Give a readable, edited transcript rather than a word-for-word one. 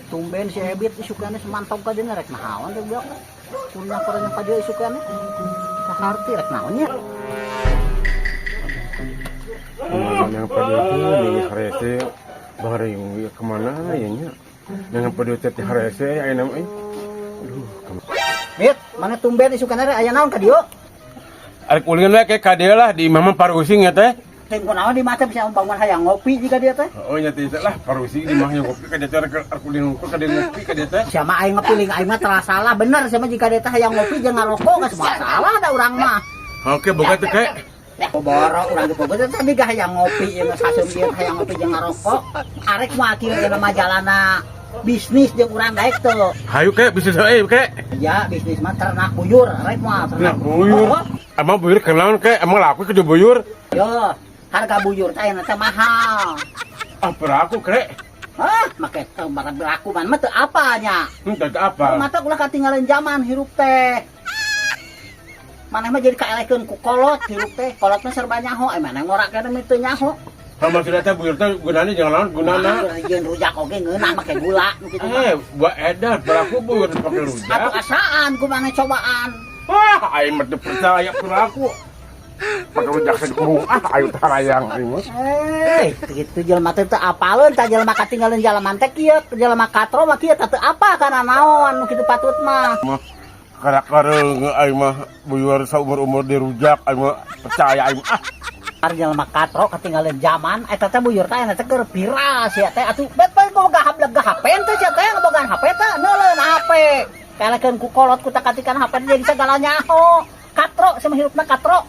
Tumben si Ebit isukane semantau ka dieu, rek naon teh budak. Kunyah korenya ka dieu isukane. Kaharti rek naon nya. Kemana yang pada itu nih harese bareng ya, kemana ya nya yang pada teh harese aya nama euy. Aduh, kemana? Bit, mana tumben isukane rek aya naon ka dieu? Arek ulin we ke ka dieu lah, di imah mah parusing ya teh. Teh kunaon di mata bisa bangun hayang ngopi jika dia teh. Oh nya teh lah, parusing di imah yang ngopi ka dieu teh, arek ulin ngumpul ka dieu, ngopi ka dieu teh. Siapa aing ngepiling, aing mah telah salah bener sama jika dia teh hayang ngopi jeung ngarokok geus semua salah da urang mah. Oke, boga teh kayak Boro urang ge boga teh tadi gak hayang ngopi ieu geus haseum ieu hayang ngopi jeung ngarokok. Arek mah kieu ge mah jalana bisnis jeung urang daek teu. Hayu kek, bisnis euy kek. Ya, bisnis mah ternak buyur, arek mah Ternak buyur. Oh, Emang buyur kenaon kek? Emang laku ke buyur? Yo, harga buyur teh ayeuna teh mahal. Ah, beraku kek. Hah, make teu barang berlaku man mah teu apanya. Teu apa. Mata ulah katinggalan zaman hirup teh. Maneh mah jadi kaelehkeun ku kolot hirup teh. Kolot mah serba nyaho, eh maneh ngorak keneh mah teu nyaho. Sama sudah teh buyur teh gunanya jangan naon gunana. Jeung rujak oge ngeunah make gula nu kitu mah. Eh, buat edan berlaku buyur pakai rujak. Atuh asaan ku maneh cobaan. Wah, aing mah teu percaya pelaku. Pakai rujak sekurung ah, ayo tarayang aing mah. Eh, kitu jelema teh teu apaleun tah, jelema katinggalan jalaman teh kieu, jelema katro mah kieu teh teu apa kana naon nu kitu patut mah. Mah karak-kareung aing mah buyur saumur-umur dirujak aing mah percaya aing ah. Ar jelema katro ketinggalan zaman eta teh buyur teh eta teh keur viral sia teh atuh bet bae boga hableg HP teh sia teh bogaan HP teh neuleun HP. Kalekeun ku kolot ku takatikan HP jadi segala nyaho. Katro sama hirupna katro.